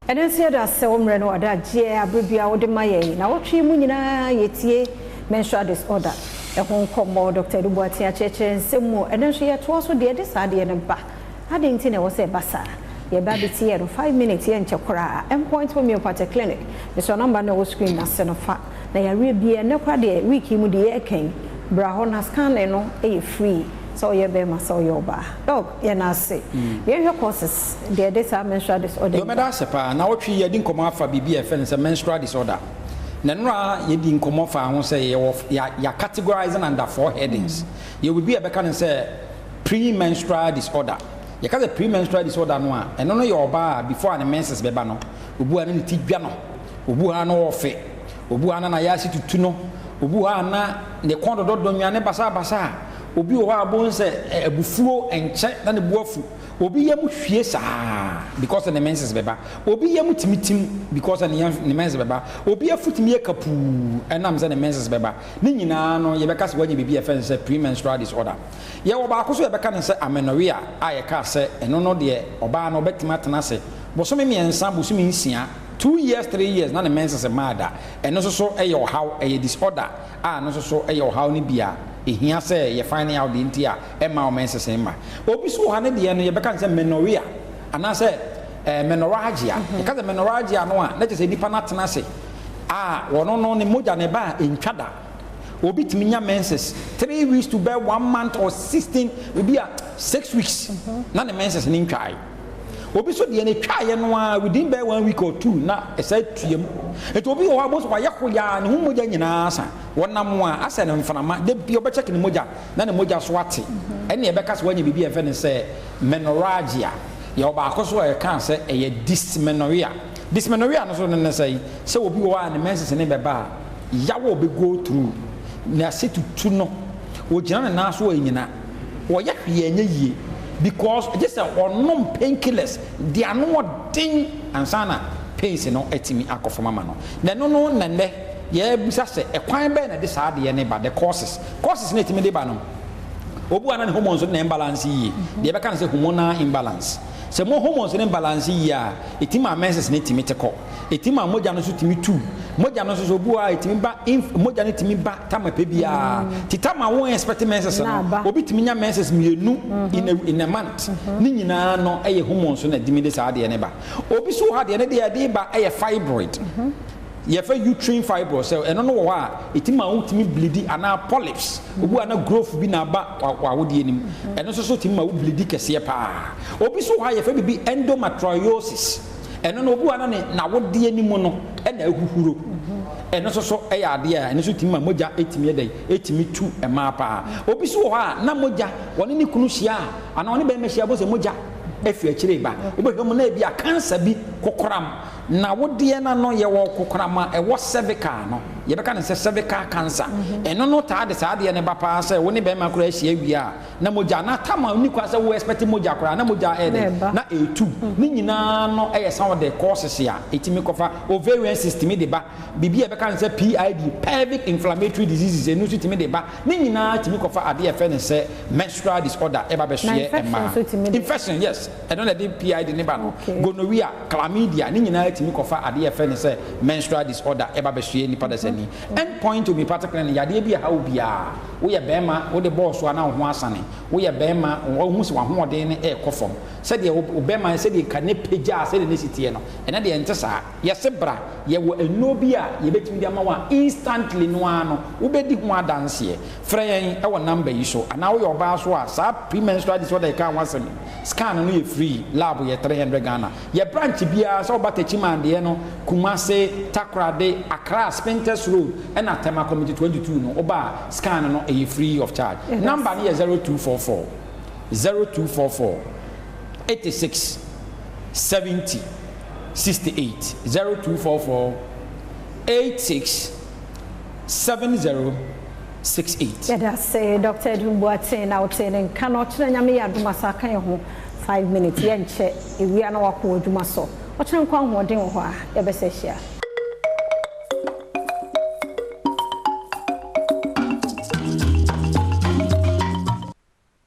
Ɛno nso yɛda sɛ wo mmerɛ no adagyeɛ abere bia wode ma yɛn na wɔtwe mu nyinaa yɛtie menstrual disorder ɛho nkɔmmɔ. Dr. Edu Boateng akyerɛkyerɛ nsɛm mu. Ɛno nso yɛtoa so deɛ ɛde saa adeɛ no ba ade nti na ɛwɔ sɛ ɛba saa. Yɛba bɛtie yɛ no 5 minutes, yɛnkyɛ koraa. Endpoint Homeopathic Clinic mesɛ number no ɛwɔ screen n'ase no fa na yɛareɛ bia. Ɛnɛ koraa deɛ, week yi mu deɛ yɛrekɛn bra hɔ na scanning no ɛyɛ free, sɛ ɔyɛ bɛrima, sɛ ɔyɛ ɔbaa. Doc, yɛn ase. Yɛnhwɛ causes deɛ ɛde saa menstrual disorder. Yɛ ɔmɛda ase paa na wɔtwe yɛdi nkɔmɔ afa biribi a yɛfrɛ no sɛ menstrual disorder. Na nnora yɛdi nkɔmɔ fa ho sɛ yɛwɔ yɛ categorizing under four headings. Yɛwɔ biribi a yɛbɛka no sɛ premenstrual disorder. Yɛka sɛ premenstrual disorder no a, ɛno no yɛ ɔbaa a before a ne menses bɛba no, obu a ne ti dwa no, obu a no ɔfe, obu a na na yɛase tutu no, obu a na ne kɔn dɔdɔdɔ nnuane basabasa a obi wɔ hɔ a bo sɛ abufuo nkyɛ na ne bu afu, obi yam hwie saa because ne menses bɛba, obi yam timitim because ne menses bɛba, obi afu tumi yɛ kapuu ɛnam sɛ ne menses bɛba. Ne nyinaa no yɛbɛka sɛ wɔanya biribi a yɛfrɛ no sɛ premenstrual disorder. Yɛwɔ baako so yɛbɛka no sɛ amenorrhea a yɛka sɛ ɛno no deɛ, ɔbaa no ɔbɛtumi atena ase bosome 3, bosome 6, 2 years, 3 years na ne menses mmaa da. Ɛno nso so ɛyɛ ɔhaw, ɛyɛ disorder a ɛno nso so ɛyɛ ɔhaw no bi a ehia sɛ yɛ find out deɛ nti a ɛma wɔn menses mma. Obi so wɔ ha ne deɛ no yɛbɛka no sɛ menorrhea anaasɛ menorrhagia. Yɛka sɛ menorrhagia no a, na kyerɛ sɛ nipa no atena ase a wɔno no ne mogya ne ba a ntwa da. Obi tumi nya menses 3 weeks to bɛ one month or 16, obi a 6 weeks na ne menses ne ntwae. Obi so deɛ ne twaeɛ no a, within bɛ one week or two na ɛsɛ tuam. Nti obi wɔ hɔ a bó so wayɛ hoyaa, ne ho mogya nyinaa sa, wɔnam a asɛ ne mframa de bi ɔbɛkyɛke ne mogya na ne mogya so ate. Ɛne ɛbɛka sɛ wanya biribi a yɛfrɛ no sɛ menorrhagia. Yɛwɔ baako so a yɛka sɛ ɛyɛ dysmenorrhea. Dysmenorrhea no so no ne sɛ obi wɔ hɔ a ne menses ne bɛba a, yaw a ɔbɛ go through na ase tutu no, ogyina ne nan so a ɛnyina, wɔyɛ hwee ɛnyɛ yie because gye sɛ ɔnom painkillers de ano ɔden ansa na pains no atumi akɔ fam ama no. Na ɛno no na nnɛ yɛbisa sɛ ɛkwan bɛn na de saa adeɛ ne ba, the causes na ɛtumi de ba no. Obu ana ne hormones no na imbalance yie deɛ, yɛbɛka no sɛ hormonal imbalance. Sɛ mo hormones no imbalance yie a, ɛtumi ma menses no tumi te kɔ, ɛtumi ma mogya no nso tumi tu. Mogya no nso so, obu a ɛtumi ba mogya no tumi ba tama pɛ biara ti tama wɔn expect menses no. Obi tumi nya menses mmienu in a month. Ne nyinaa no ɛyɛ hormones no na ɛtumi de saa adeɛ ne ba. Obi so wɔ ha deɛ, ne deɛ ɛde ba ɛyɛ fibroid, yɛfɛ uterine fibroid, sɛ ɛno no wɔ hɔ a, ɛtumi ma wotumi bleed, anaa polyps, obi a na growth bi na aba w'awodeɛ nim, ɛno nso so tumi ma wo bleed kɛseɛ paa. Obi so wɔ ha, yɛfɛ bibi endometriosis. Ɛno no, obi wɔ na ne n'awodeɛ nim no ɛna ahuhuro. Ɛno nso so ɛyɛ adeɛ a ɛno nso tumi ma mogya ɛtumi ɛdɛ ɛtumi tu ɛmaa paa. Obi so wɔ hɔ a na mogya wɔne ne kunu hyia a, anaa ɔne bɛrima hyia bɔ sɛ mogya efi akyire ba, wobɛhwɛ mu na ebi a cancer bi, kokoram na wodeɛ na no yɛwɔ kokoram a ɛwɔ cervical no, yɛbɛka no sɛ cervical cancer. Ɛno no taa de saa adeɛ no ba paa sɛ wo ne bɛrima koraa ahyia wie a, na mogya na tam a ni kwa sɛ wo expect mogya koraa na mogya ɛyɛ dɛ na ɛtu. Ne nyinaa no ɛyɛ some of the causes a ɛtumi kɔfa. Ovarian cyst tumi de ba, biribi a yɛbɛka no sɛ PID, pelvic inflammatory diseases, ɛno nso tumi de ba. Ne nyinaa tumi kɔfa adeɛ yɛfrɛ no sɛ menstrual disorder ɛba bɛsoɛ mmaa. Infection, yes, ɛno na ɛde PID ne ba no. Gonorrhea, chlamydia, ne nyinaa tumi kɔfa adeɛ yɛfrɛ no sɛ menstrual disorder ɛba bɛsoɛ nipa dasani. End Point Homeopathic Clinic, yadeɛ bi a ha wo biara, woyɛ bɛrima wode bɔɔl so a na wo ho asane, woyɛ bɛrima wohu sɛ w'ahoɔden no ɛrekɔ fam, sɛdeɛ wo bɛrima sɛdeɛ ka ne pagya sɛdeɛ ne si teɛ no, ɛnɛ deɛ nte saa. Yɛse bra, yɛwɔ nnuro bi a yɛbɛtumi de ama wo a instantly no ara no wobɛdi ho adanseɛ. Frɛ yɛn ɛwɔ number yi so, anaa woyɛ ɔbaa so a saa premenstrual disorder yɛka ho asɛm, scan no yɛ free, lab yɛ 300 Ghana. Yɛ branch biara sɛ ɔba Techiman deɛ no, Kumase, Takoradi, Accra Spintex Road ɛna Tema Community 22 no, woba a scan no ɛyɛ free of charge. Number no yɛ 0244 0244 86 70 68, 0244 86 70 68. Yɛda ase, Dr. Edwin Boateng, na wote ne nka no. Ɔkyerɛ Nyame yɛ adom asa aka yɛ ho 5 minutes, yɛnkyɛ ewia na wakɔ adwuma so. Ɔkyerɛ nkɔ ahoɔden wɔ hɔ a yɛbɛsɛ hyia.